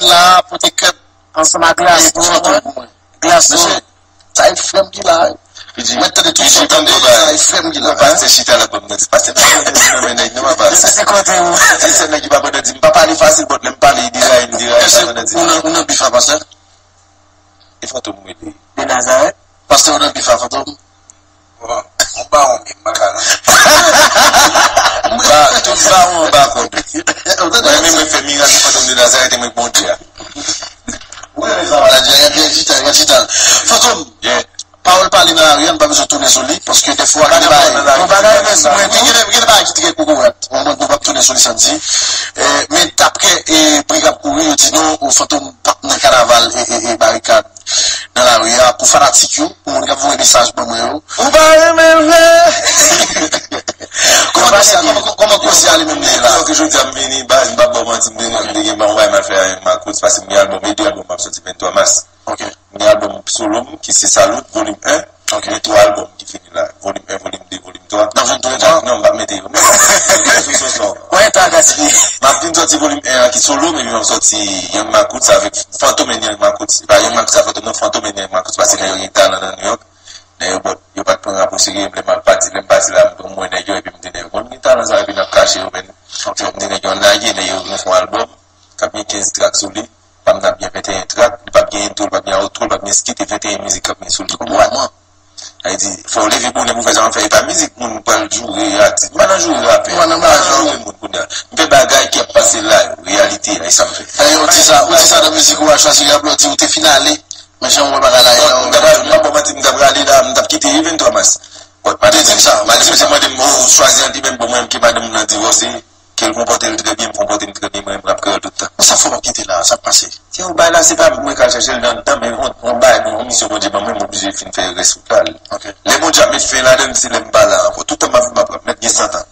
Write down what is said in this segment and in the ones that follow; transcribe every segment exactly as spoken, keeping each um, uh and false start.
vin la, pote kèt. Ansanm ak Glaso. Glaso. Mesye, sa e frè m ki la. Mwen tande tout sa, tande sa, e frè m ki la. Pastè chita la, ban m nan di. Pastè, nan men nèg, non, papa. Se kote ou. Se sèl nèg ki pa pandan di. M pa pale fasil, but lè m pale, li deraye, li deraye, pa pandan di. Ou nan, ou nan bif a, pastè? E Fantom rele. De Nazareth? Pastè, ou nan bif a, Fantom? Bon, yon bawon, men m pa ka non. Ba, tout bawon anba kòd. Mwen menm, mwen fè mirak, Fantom de Nazareth, e mwen k Bondye a. Wi, men sa va la, Jay, Jay, chita, Jay, chita. Fantom, pawòl pale nan lari a, nou pa bezwen tounen sou li, paske dèfwa, gen de bagay. Gen de, gen de bagay ki trè kokorat. Mwen, mwen p ap tounen sou li san di. Eh, men daprè, eh, bri k ap kouri, yo di non, Fantom p ap nan kanaval, eh, eh, eh, Barikad nan lari a, pou fanatik yo, pou moun k ap voye mesaj ban mwen yo. Ou pa renmen l vre? Kòman dosye a, kòman, kòman dosye a li menm li ye la? Yo ke jodi a m vini, baz, m p ap ba w manti, m te, m te gen yon bagay m al fè a Young Makoots, paske m gen albòm, e de albòm m ap sòti venntwa mas. Ok. M gen albòm solo m, ki se Salut, volim en, ok, gen twa albòm ki fini la, volim en, volim de, volim twa. Nan venntwa? Non, m p ap mete yo. Men, men, men, men, men, men, men. Kòman ta gaspiye? M ap vin sòti volim en an ki solo m, epi m ap sòti Young Makoots avèk Fantom and Young Makoots. Se pa Young Makoots ak Fantom, non, Fantom and Young Makoots, paske nèg yo gen talan nan New York. Nèg yo, but, yo pa t pran rap o serye, lè m al pati, lè m pati la, m wè nèg yo, epi m di nèg yo, bon, m gen talan sa, epi n ap kache yo, men. Ok. M di nèg yo, ann lage, nèg yo, nou fè yon albòm, k ap gen kenz trak sou li. Pa m t ap gen venteyen trak, li p ap gen intro, li p ap gen outro, li p ap gen skit, e venteyen mizik k ap gen sou li. Sa vle di, fò w leve bonè pou fè sa w ap fè. E pa mizik moun pral joure atis. M pa nan joure rapè. M pa nan joure moun kounye a. M fè bagay ki ap pase la yo, reyalite a, e sa m fè. Dayè, ou di sa, ou di sa nan mizik ou a, Chwazi Rap la, ou di ou te fin ale, men jan w wè bagay la ye la, ou... M pa ba w manti, m t ap prale la, m t ap kite ye venntwa mas. But madanm mwen, madanm mwen mande m, oh, Chwazi an li menm, bon, mwen menm ke madanm mwen divòse. Ke l konpòte l trè byen, m konpòte m trè byen, mwen, m ap kreye l tout tan. Men sa fè w ap kite la, sa k pase? Se yon bagay la, se pa mwen k al chèche l nan tan, men yon, yon bagay, yon misyon Bondye ban mwen, m oblije fin fè rès wout la. Ok. Lè Bondye ap met fen ladan l, se lè m pa la ankò. Tout tan m ap viv, m ap mèt gen san tan.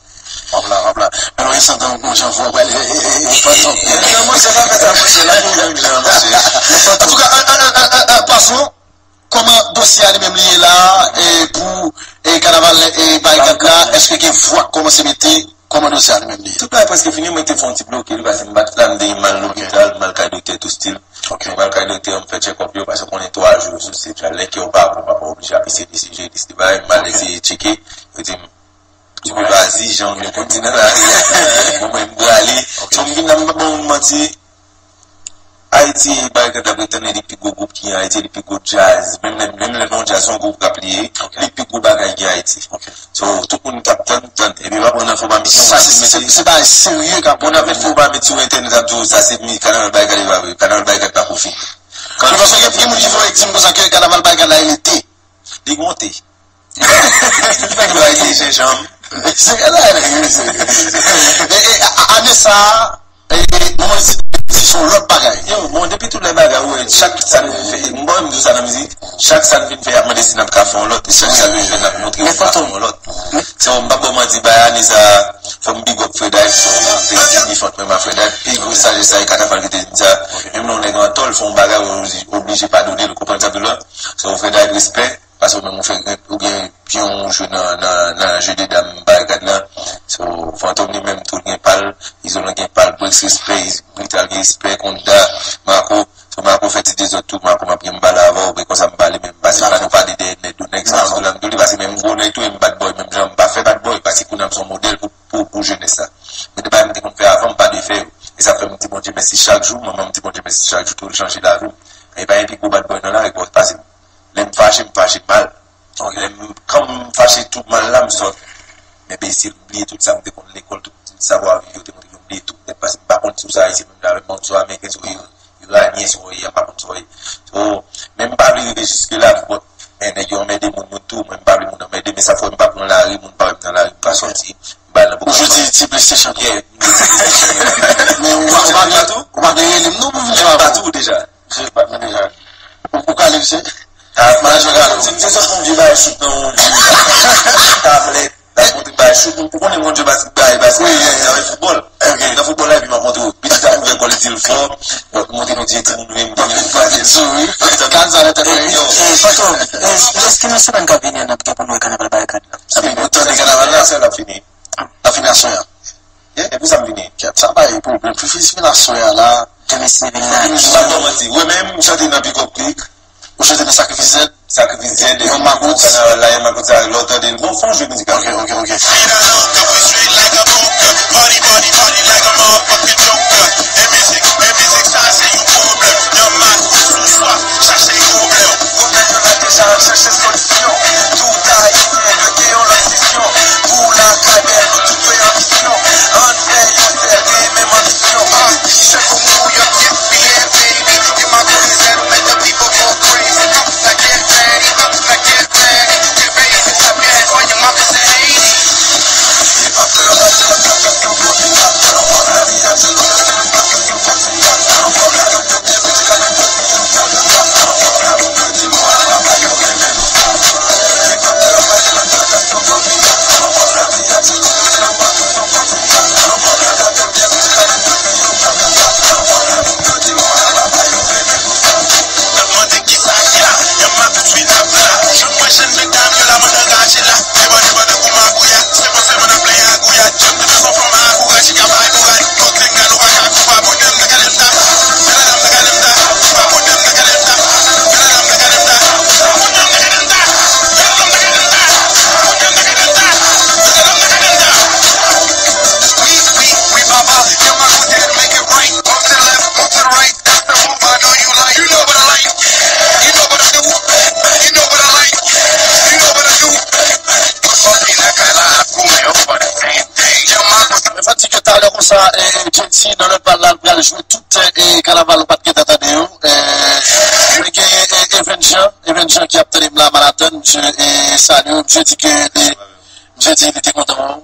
W ap la, w ap la. Men lè w gen san tan, yon jan fò w pral, e, e, e, e, fantom. Non, monchè, pa fè sa, monchè, la pou menm jan, monchè. Antouka, an, an, an, an, an, pason, kòman dosye a li menm li ye la, e pou, e kanaval, e Barikad la, èske gen vwa k kòmanse mete, kòman dosye a li menm li ye? Tout bagay prèske fini, mwen te fè yon ti bloke li, paske m pa t la, m te mal lopital, m al kay doktè tou still. Ok. M al kay doktè, m fè check up yo, paske konnen twa jou sou sèt la, lè kè w pa bon, papa oblije ap eseye desije, deside bagay, m al eseye tcheke, yo di m, Ti pe bazi, jan nou konn di nan lari a. Bon, mwen, m prale. So, m vin la, m pa ba moun manti. Ayiti, Barikad ap ret tann li pi gwo gwoup ki gen Ayiti, li pi gwo djaz. Menm lè, menm lè non djaz, se yon gwoup rap li ye. Ok. Li pi gwo bagay gen Ayiti. Ok. So, tout moun k ap tann, tann. Epi pa pran nan fò pa misyon. Sa, se, se, se bagay serye k ap... Moun ap met fò pa met sou entènèt, ap di w, sa se mi, kanaval Barikad e pa vre. Kanaval Barikad pa ko fini. Kan... Se paske gen, gen moun ki voye di m konsa ke kanaval Barikad la, li te... Li monte. Li pa dwe al gen jenjanm. Se kanaval Barikad, se... E, e, a, a, ane sa a, e, e, moman isit, se yon lòt bagay. Yo, bon, depi tout lè bagay, ou wè, chak sa n vin fè, m bon, m di w sa nan mizik, chak sa n vin fè, y ap mande si n ap ka fè yon lòt, e chak sa n vin fè, n ap montre yo n ka fè yon lòt. Se yon, m p ap ba w manti, bay ane sa a, fò m big up Fred Hype, se yon festival mwen ak Fred Hype, pi gwo sajès sa, e Katafal ki te di sa, menm lè yon nèg an tò, l fè yon bagay, ou oblije padone l, ou konprann sa m di w la? Se yon Fred Hype, respè. Paske ou menm ou fè, ou gen pyon ou jwe nan, nan, nan je de dam Barikad la. So, Fantom li menm tou gen pa l, Izolan gen pa l, Brix respè, Brital gen respè, Konda, Marco. So, Marco fè ti dezòd tou, Marco m ap gen m pale avè w, men konsa m pale menm, paske pa nou pale dèyè nèg, dèyè nèg sa, m tou la, m tou li, paske menm gwo nèg tou, e m bad boy, menm jan m pa fè bad boy, paske kounye a m se yon modèl pou, pou, pou jenès sa. Gen de bagay m te konn fè avan, m pa dwe fè yo. E sa fè m di Bondye mèsi chak jou, manman m di Bondye mèsi chak jou tou, l chanje lavi m. E pa gen pi gwo bad boy nan lari, bon, pase m. Lè m fache, m fache mal. Lè m, kan m fache tou mal la, m sòt. Men besi, m bliye tout sa m te konn lekòl, tout savwa viv yo te montre m, m bliye tout nèt, paske m pa konn si w se Ayisyen menm jan avè m, si w Ameriken, si w Iranyen, si w Iran, m pa konn si w ye. So, men m pa vle rive jiske la, but Men nèg yo anmède moun, moun tou, mwen m pa vle moun anmède, men sa fè m pa pran lari, moun pa wè m nan lari, m pa sòti, m pa al nan pokal. Ou jwe ti, ti PlayStation tou? Yeah, m jwe ti PlayStation. Men ou pa, ou pa, ou pa gen rele m non pou vin jwe avè m? Batou deja. Jwe batou deja. Ou, ou ka ale, mesye? Ah, m a jwe batou. Se, se sòt yon vye bagay chout nan yon vye tablèt. L ap montre bagay chout, ou konnen m konn jwe baskèt, bagay baskèt, wi, wi, wi, nan foutbòl. Ok. Nan foutbòl la, epi m ap montre w. Pitit la ouvè kò l, li di l fò. Bon, m montre nou di ti moun, men m pa vle pa di l. Sou, wi. Kan sa lè tèt mwen yo. E, Fantom, e, èske nan semèn k ap vini an n ap gen pou n wè kanaval Barikad la? Epi nou tande kanaval la, se l ap fini. L ap fini aswè a. Yeah, epi sa m vini. Kèt, sa pa yon pwoblèm. Fifi, fini aswè a la. Demen se vin la. M pa ba w manti. Wi, men m chante nan Pick Up Click. Ou chante nan Sakrifis Z? Sakrifis Z, yon makout. Kanaval la, yon makout sa, lè w tande l. Bon, fò w jwe mizik la. Ok, ok, ok. Mwen fè di ke talè konsa, eh, J T nan lòt bal la, l pral jwe tout, eh, kanaval ou pa t gentan tande yo. Eh, nou gen, eh, Even Jean, Even Jean ki ap tande m la, Manhattan, misye, eh, salye w, misye di ke li, misye di li te kontan wè w.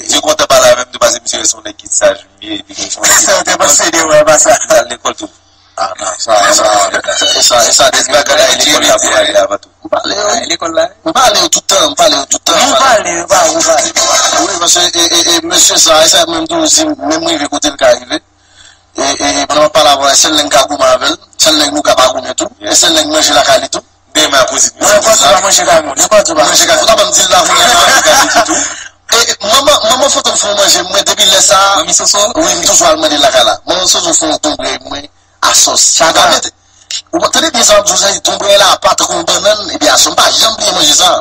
Misye kontan pale avè m tou, paske misye se yon nèg ki saj, li, li se yon nèg ki... Sa w te panse de mwen, pa sa? Li al lekòl tou. Ah, non, sa, sa, sa, sa, sa, de bagay la, lekòl la pou ale avan tou. M pale yo. Lekòl la. M pale yo tout tan, m pale yo tout tan. Nou pale yo, pa ou pale. Wi, paske, e, e, e, mesye sa, e sa menm tou, si menm rive kote l ka rive. E, e, e, pandan m ap pale avè w, sèl nèg m ka goumen avè l, sèl nèg nou ka pa goumen tou, e sèl nèg manje lakay li tou. Demen a kouzin. Mwen, Fantom pa manje kay moun. Manje kay moun. Ou ta ban m di l la, kounye a, manje kay li tou. E, e, manman, manman Fantom fè yon manje, mwen, depi lè sa a, wi, m toujou al mande l lakay la. Manman Fantom fè yon tonbrèy, mwen, a sòs. Sa ka mete. Ou tande byen sa m ap di w, sa, tonbrèy la apa tankou yon bannann, epi a sòs. M pa janm bliye manje sa.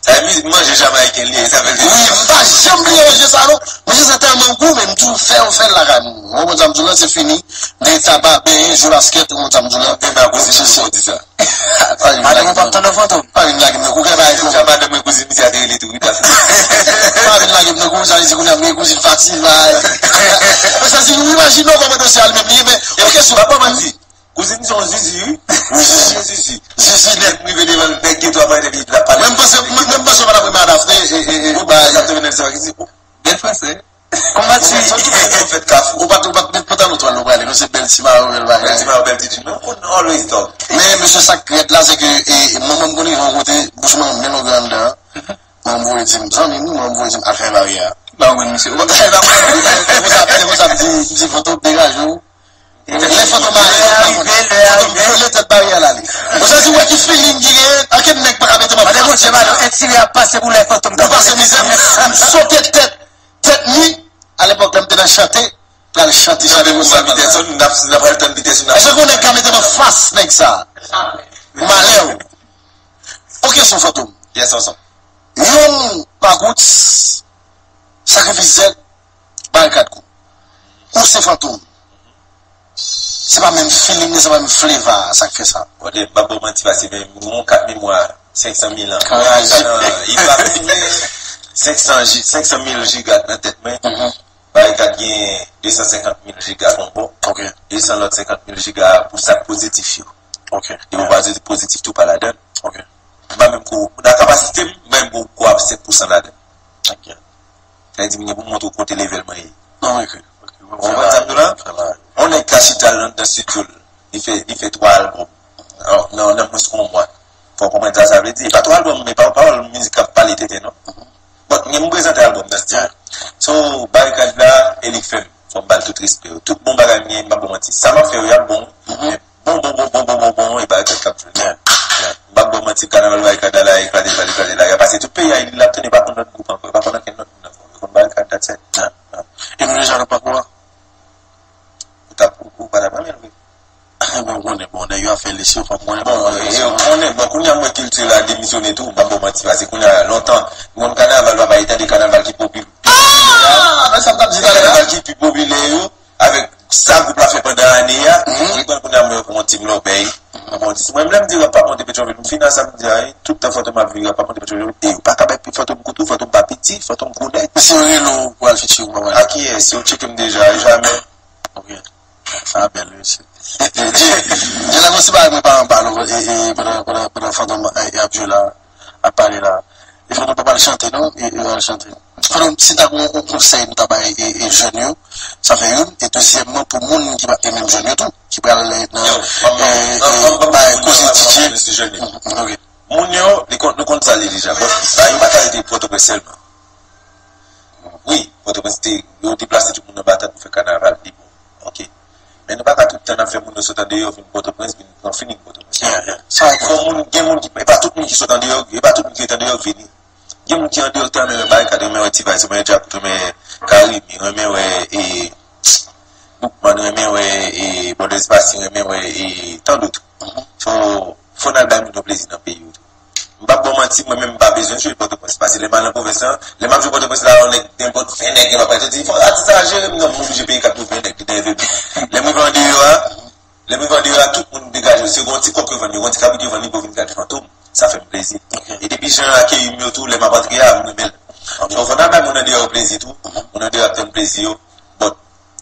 Sa vle di manje jamayiken li ye, sa vle di. Wi, m pa janm bliye manje sa, non. Manje sa tèlman gou, men m toujou fè, fè l lakay m. Ou konprann sa m di w la, se fini. Nèg sa pa benyen, jwe baskèt, ou konprann sa m di w la. Demen a kouzin, se, se, pou di sa. Pa vin lage m nan kou. Pa vin lage m nan kou, kè pa. Deja madanm mwen kouzin misye a te rele tou, wi, pa. Pa vin lage m nan kou, sa vle di kounye a m gen kouzin fasil, bay. Mesye, si nou imajine w kòman dosye a li menm li ye, men, ok, sou. Pa, pa manti. Kouzin se yon zizi, wi. Zizi, zizi. Zizi nèt. M rive devan l, nèg gen twa pwen epi l ap pale. Mwen, m panse, mwen, mwen, m panse w pa t ap renmen a Daphné, e, e, e, ba, katreven nèf sa ki di, oh, bèl fransè. Kòman ti? Ou pa t, ou pa t met pantalon twal ou prale, non, se bèl ti mayo, bèl bagay. Bèl ti mayo, bèl ti jean. Non, always dog. Men, mesye, sa k rèd la, se ke, e, manman m konnen yon kote, bouch manman m, men longè anndan an. Manman m voye di m, zanmi m, wi, manman m voye di m, al fè baryè a. Ba, wi, misye. Ou pa fè baryè, se konsa, se konsa, m di, m di, Fantom, degaje w. Lè Fantom ale, Fantom vole tèt baryè la li. Ou santi wè ki feeling ki genyen? Ankenn nèg pa ka mete m an plas. Bondye, Malo, etire ap pase pou lè Fantom. Nou pase mizè, m sote tèt, tèt mi. Alepòk, lè m te nan chante, pral chante, chante pou sa. Peterson, n ap, n ap pral tann Peterson. Èske yon nèg ka mete m anfas nèg sa? Malè w. Ok, son Fantom. Yes, son, son. Yon makout, Sakrifis Z, Barikad Crew. Ou se Fantom. Se pa menm feeling, se pa menm flavor, sa k fè sa. Bon, de, m pa ba w manti, paske men, yon kat memwa, senk san mil an. Kraze. Li pa tounen senk san ji-, senk san mil jiga nan tèt mwen. Mhm. Barikad gen de san senkant mil jiga konpò. Ok. De san lòt senkant mil jiga pou sa k pozitif yo. Ok. Depi w pa pozitif tou pa ladan l. Ok. M pa menm ko, nan kapasite m, m pa menm ko ap senk pousan ladan l. Ok. Sa vle di m gen pou m montre w kote level mwen ye. Non, ok. Ok. Ou konprann sa m di w la? Yon nèg ka chita l anndan estidyo l, li fè, li fè twa albòm nan, nan, nan mwens ke yon mwa. Fò w konprann sa sa vle di. E pa twa albòm, men pa, pawòl mizik k ap pale tenten non. Bon, m prezante albòm nan estidyo. So, Barikad la, e li k fè m. Fò m ba l tout respè yo. Tout bon bagay m genyen, m pa ba w manti. Sa m ap fè yo, y ap bon. Bon, bon, bon, bon, bon, bon, bon, e Barikad k ap jwe. M pa ba w manti, kanaval Barikad la, la, eklate, eklate, eklate, la, y a pase tout peyi a, li la tounen pa konn lòt gwoup ankò, pa konn ankenn lòt moun ankò. Yo konn Barikad, that's it. E nou deja nan pakou a? Ou t ap, ou, ou pa t ap renmen l, wi. Ebyen, ou konnen, bon, nèg yo ap fè lise, fò m konnen. Bon, e, ou konnen, bon, kounye a mwen kilti la demisyone tou, m pa ba w manti, pase kounye a lontan, m konn kanaval, papa, e tande kanaval ki popilè. Ah! Men sa m t ap di talè a. Kanaval ki pi popilè yo, avèk sa gwoup la fè pandan ane a, li pran kounye a mwen pou yon team lòbèy. Bon, si mwen, lè m di rap pa monte Petyonvil, m fin a sa m di a, wi, tout tan Fantom ap vin rap pa monte Petyonvil, e yo pa ka bay Fantom kout, wi, Fantom pa piti, Fantom gwo nèg. Si yo rele w pou al featuring, w pa pral? A kiyès? Yo tcheke m deja, jamè. Ok. Sa bèl, wi, mesye. Jay, Jay la, gon ti bagay mwen pa anba, non, e, e, pandan, pandan, pandan Fantom, e, e, ap jwe la, ap pale la. E Fantom pa pral chante, non, e, e, pral chante. Fantom, si ta gon, gon konsèy nou ta bay, e, e, jèn yo, sa fè youn, e dezyèmman, pou moun ki pa, e menm jèn yo tou, ki pral, e, nan, e, e, bay koze D J. Ok. Moun yo, li konn, nou konn sa li deja. Bon, sa, yo pa ka rete Pòtoprens sèlman. Wi, Pòtoprens te, yo deplase tout moun anba tèt pou fè kanaval, li bon. Ok. Men nou pa ka tout tan n ap fè moun yo sot andeyò vin Pòtoprens, vin pran feeling Pòtoprens. Yeah, yeah. Sa e fò moun, gen moun ki, e pa tout moun ki sot andeyò, e pa tout moun ki ret andeyò k vini. Gen moun ki andeyò k ta renmen wè Barikad, renmen wè T-Vice, renmen wè Djakout, renmen Carimi, renmen wè, e, Boukman, renmen wè, e, Brothers Passy, renmen wè, e, tant d'autres. So, fò n al bay moun yo plezi nan peyi yo tou. M p ap ba w manti, mwen menm m pa bezwen jwe Pòtoprens. Pase lè m al nan pwovens lan, lè m ap jwe Pòtoprens la, yon nèg, nenpòt ven nèg gen lòt pati, yo di, "Fò atis sa jere m, non, m oblije peye katreven nèg ki te envite m." Lè m rive andeyò a, lè m rive andeyò a, tout moun degaje yo. Se yon ti kòk yo vann yo, yon ti kabrit yo vann yo pou vin gade Fantom. Sa fè m plezi. E depi jan yo akeyi m yo tou, lè m ap antre a, m renmen l. So, fò n al bay moun andeyò yo plezi tou. Moun andeyò ap tann plezi yo. But,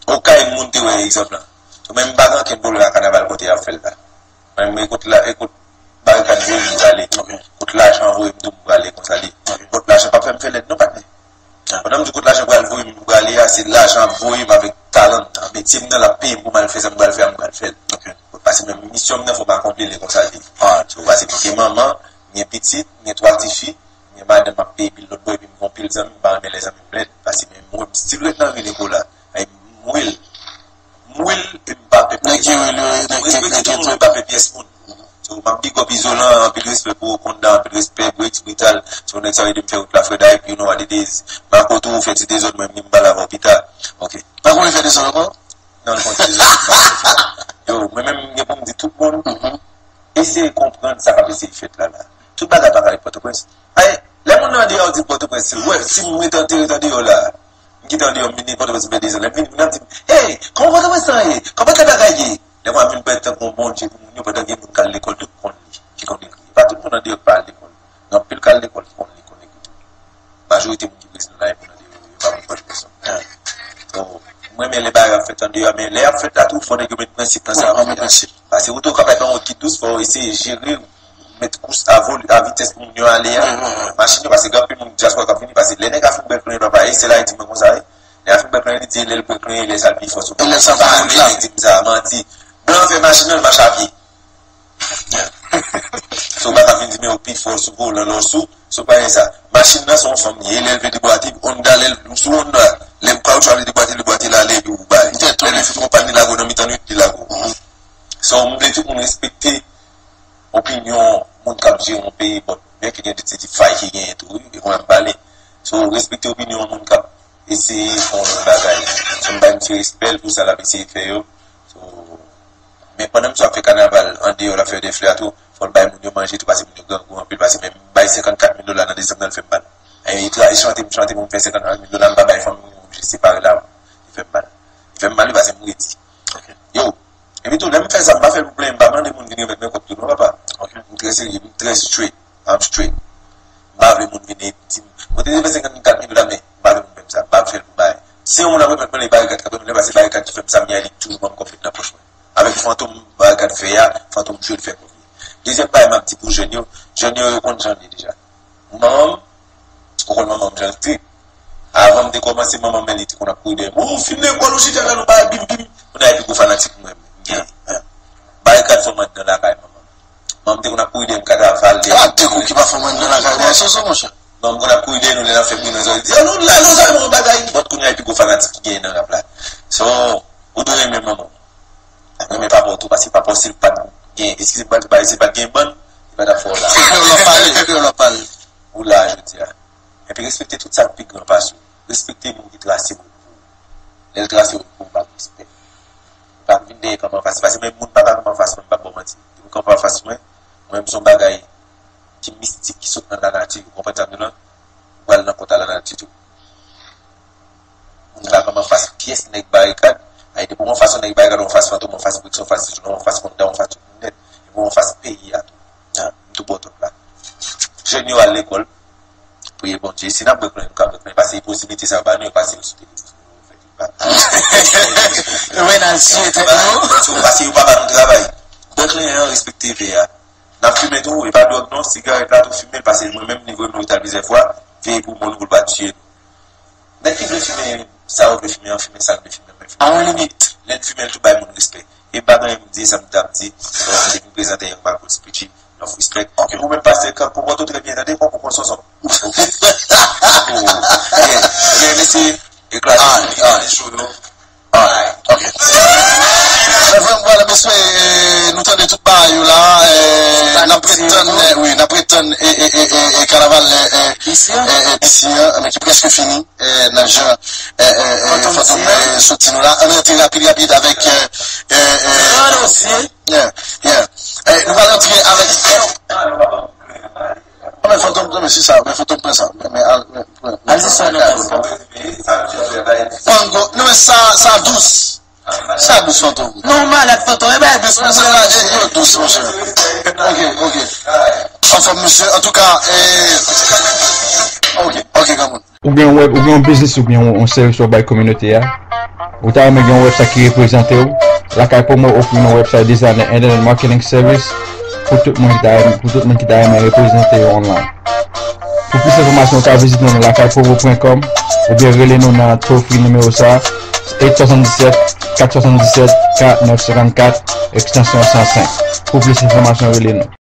okay, moun te wè egzanp lan. So, men m pa gen ankenn pwoblèm ak kanaval kote y ap fè l la. Mwen, men kot la, e kot Barikad voye m prale. Kot lajan voye m tou m prale konsa li. Kot lajan p ap fè m fè lèd non, patnè. Pandan m di kot lajan pral voye m prale a, se lajan ap voye m avèk talan m nan. Metye m nan l ap peye m pou m al fè sa m pral fè a, m pral fè l. Pase men misyon m nan fò m akonpli li konsa li. So, pase m gen manman, m gen pitit, m gen twa tifi, m gen madanm m ap peye bil lòt bò, epi m gen yon pil zanmi, m pa renmen lè zanmi m lèd. Pase men mwen, m still ret nan ri Nikola. Ay, m real. M real e m pa pè pyès moun. M respekte tout moun, men m pa pè pyès moun. So, m ap big up Izolan, anpil respè pou Okonda, anpil respè Brix, Brital. So, nèg sa yo ede m fè wout la, Fred Hype, you know what it is. Mako tou, ou fè ti dezòd, mwen menm m pale avè w pita. Ok. Mako vin fè dezòd ankò? Non, li konn fè dezòd. Yo, mwen menm, m gen pou m di tout moun, eseye konprann sa k ap eseye fèt la, la. Tout bagay pa ka ret Pòtoprens. Ay, lè moun nan andeyò di Pòtoprens, si, wè, si m ret andeyò, andeyò la, m kite andeyò, m vini Pòtoprens, m fè dezòd. Lè m vini, moun ap di m, "Hey, kòman Pòtoprens lan ye? Kòman tèl bagay ye?" Lè mwen vin parèt tankou yon Bondye pou moun yo, pandan gen moun k al lekòl tou k konn li, ki konn ekri. E pa tout moun andeyò k pa al lekòl. Gen anpil k al lekòl ki konn li, konn ekri tou. Majorite moun ki prezan la, e moun andeyò yo, yo pa moun Pòtoprens non. So, mwen renmen lè bagay ap fèt andeyò, men lè y ap fèt la tou, fò nèg yo met prensip nan sa y ap fè a. Pase wout ou kapab fè yon wout ki dous, fò w eseye jere, met kous a voli-, a vitès pou moun yo ale a. Machin yo, pase gen anpil moun dyaspora k ap vini, pase lè nèg a fin bwè plen papa, e sèl Ayiti mwen konsa, wi. Lè a fin bwè plen, li di lè l bwè plen, e lè sa l pi fò sou. E lè sa l pa wout la. Li di m sa, manti. Blan fè machin nan, l mache a pye. So, w pa ka vin di, men ou pi fò sou volan, lè w sou, sou pa gen sa. Machin nan se yon fanm li ye, lè l vle debwate, Honda, lè l sou Honda, lè kawoutchou a vle debwate, debwate l ale, epi ou bay. Lè l vle fout yon pàn, li lage w nan mitan nwit, li lage w. So, m vle tout moun respekte opinyon moun k ap jere yon peyi, but, byen ke gen de ti, ti fay ki genyen tou, wi, e mwen m pale. So, respekte opinyon moun k ap eseye fè yon lòt bagay. So, m bay misye respè l pou sa l ap eseye fè yo. So, men pandan misye ap fè kanaval andeyò, l ap fè dèflè a tou, fò l bay moun yo manje tou, pase moun yo grangou anpil, pase men m bay senkannkat mil dola nan desanm nan, l fè m mal. E, e tra-, e chante m chante pou m fè senkannkat mil dola, m pa bay fanmi m, m oblije separe l avè m. Li fè m mal. Li fè m mal, wi, pase m redi. Yo, epi tou, lè m fè sa, m pa fè l pou plenyen, m pa mande moun vin remèt mwen kòb tou non, papa. M trè serye, m trè straight. I'm straight. M pa vle moun vin e di m, "Mwen te dwe fè senkannkat mil dola, men m pa vle moun fè m sa, m pa fè l pou bagay." Si yon moun ap remèt mwen li, Barikad k ap remèt mwen, pase Barikad ki fè m sa, m ye a, li toujou ban m kòb met nan pòch mwen. Avèk Fantom, Bagay k ap fè a, Fantom jwe l fè kounye. Dezyèm bagay m ap di pou jèn yo, jèn yo, yo konn jan l ye deja. Manman m, ou konn manman m jan l te. Avan m te kòmanse, manman m, men li te konn ap kouri dèyè m. Ou fin lekòl, ou chita la, nou bay bim bim. Kounye a, li pi gwo fanatik mwen, m gen. Barikad fè mwen anndan lakay manman m. Manman m te konn ap kouri dèyè m, kadaval dèyè m. Ah, de kou ki pa fè mwen anndan lakay mwen, Soso, monchè. Manman m konn ap kouri dèyè nou, lè n ap fè bri nan zò, li di, "Ah, nou la, nou sa yon bagay." But kounye a, li pi gwo fanatik ki genyen nan rap la. So, ou dwe renmen manman w. Renmen papa w tou, paske papa w, si l pa t gen, eskize m, si l pa t gen bann, li pa t ap fè w la. Fè kreyòl la pale, fè kreyòl la pale. Ou la jodi a. Epi respekte tout sa k pi gran pase w. Respekte moun ki trase wout pou ou. Lè l trase wout pou ou, ba l respè. Pa vin dèyè kanpe anfas li, paske menm moun pa ka kanpe anfas mwen, m p ap ba w manti. Depi w kanpe anfas mwen, mwen menm se yon bagay ki mistik, ki sot nan lanati, ou konprann sa m di w lan? Ou pral nan kont a lanati tou. Moun pa ka anfas pyès nèg Barikad. Ay, depi w anfas yon nèg Barikad, w anfas Fantom, w anfas Brikson, w anfas Djouno, w anfas Konda, w anfas tout moun nèt. Epi w anfas peyi a tou. M tou ba w tout la. Jèn yo al lekòl, priye Bondye. Si n ap bwè plen, nou ka bwè plen. Pase posiblite sa yo ba nou, yo pase yo sou televiz-, yo fè tout bagay. Yo vin al siye tèt nou. Pase yo pa ba nou travay. Bwè plen an, respekte peyi a. N ap fimen tou, e pa dwòg non, sigarèt la tou fimen l, pase mwen menm li voye m lopital plizyè fwa, veye poumon nou pou l pa tiye nou. Nèg ki vle fimen, sa yo vle fimen an, fimen sa l vle fimen, mwen fimen. A yon limit. Lè n fimen l tou bay moun respè. E m pa gen anyen pou m di, sa m t ap di, bon, depi m prezante yon Marcos Pucci, enough respect. Ok, ou menm pastè, kan konpòte w trè byen, tande, fòk ou konn sonson. Oh, yeah, yeah, mesye, eklate, ah, li ah. Tande show yo. Alright, ok. Mezanmi, vwala, mesye, eh, nou tande tout bagay yo la, eh, n ap ret tann, eh, wi, n ap ret tann, eh, eh, eh, eh, eh, kanaval, eh, eh, isi an, eh, eh, isi an, men ki prèske fini, eh, nan jan, eh, eh, eh, Fantom, Fantom, eh, soti nou la. Ann rantre rapid, rapid avèk, eh, eh, eh, Fantom, yeah, yeah. Eh, nou va rantre avèk, eh, men Fantom, men se sa, men Fantom pran sa, men, men, al, men, men, al di sa nan kò sa. Pango, non, men sa, sa dous. Sa dous, Fantom. Non, malad, Fantom, e bay dous, mesye. Yo dous, monchè. Ok, ok. Anfòm, mesye, antouka, eh, ok, ok, granmoun. Ou gen yon wèb, ou gen yon biznis oubyen yon, yon sèvis w ap bay kominote a? Ou ta renmen gen yon website ki reprezante w? Lakay Promo ofri yon website dizaynen, internet marketing service pou tout moun ki ta, pou tout moun ki ta renmen reprezante yo online. Pou plis enfòmasyon, ou ka vizite nou nan lakay promo pwen kòm oubyen rele nou nan toll free nimewo sa, oit swasanndisèt, kat swasanndisèt, karant nèf senkannkat, ekstansyon san senk. Pou plis enfòmasyon, rele nou.